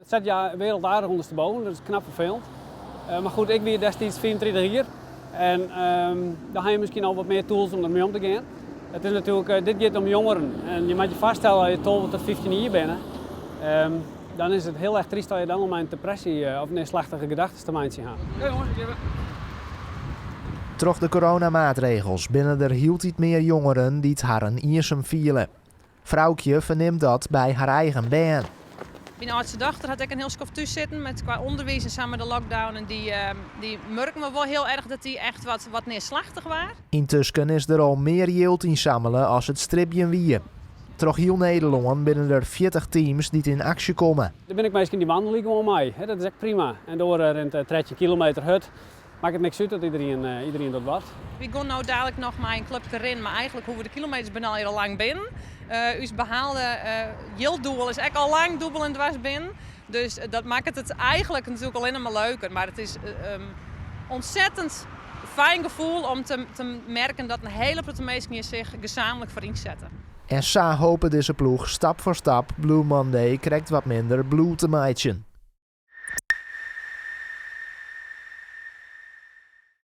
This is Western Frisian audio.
It set je wereld aardich ûndersteboven, dat is knap ferfelend. Mar goed, ik wie destiids 35 jier en dan ha je miskien al wat mear tools om dermei om te gean. It is natuerlik, dit giet om jongeren en je moatte je foarstelle as je 12 tot 15 jier binne, dan is it hiel erch tryst as je dan al mei in depresje of neerslachtige gedachten te meitsjen ha. Troch de coronamaatregels binne der hieltyd mear jongeren dy't harren iensum fiele. Froukje fernimt dat by har eigen bern. Myn âldste dochter hat ek in hiel skoft thús sitten met kwa ûnderwiis en sa mei de lockdown. En dy, dy murken we wol hiel erch dat dy echt wat, wat neerslachtig waar. Yntusken is der al mear jild ynsammele as it stribjen wie. Troch hiel Nederlân binne der 40 teams dy't yn aksje komme. Der binne ek minsken dy wandelje gewoan mei, dat is ek prima. En de oare rint 13 kilometer hurd. Makket niks út dat iderien, iderien dat wat. Wy gean no dalik noch mei in klupke rinnen, mar eigentlik hoege de kilometers binne al lang binnen. Us behaalde jilddoel is ek al lang dûbel en dwers binnen. Dus dat makket it eigentlik natuerlik allinnich mar leuker. Mar it is ontzettend fijn gefoel om te, te merken dat in hiele protte minsken hjir sich gesamentlik foar ynsette. En sa hopet dizze ploech stap foar stap Blue Monday krekt wat minder blue te meitsjen.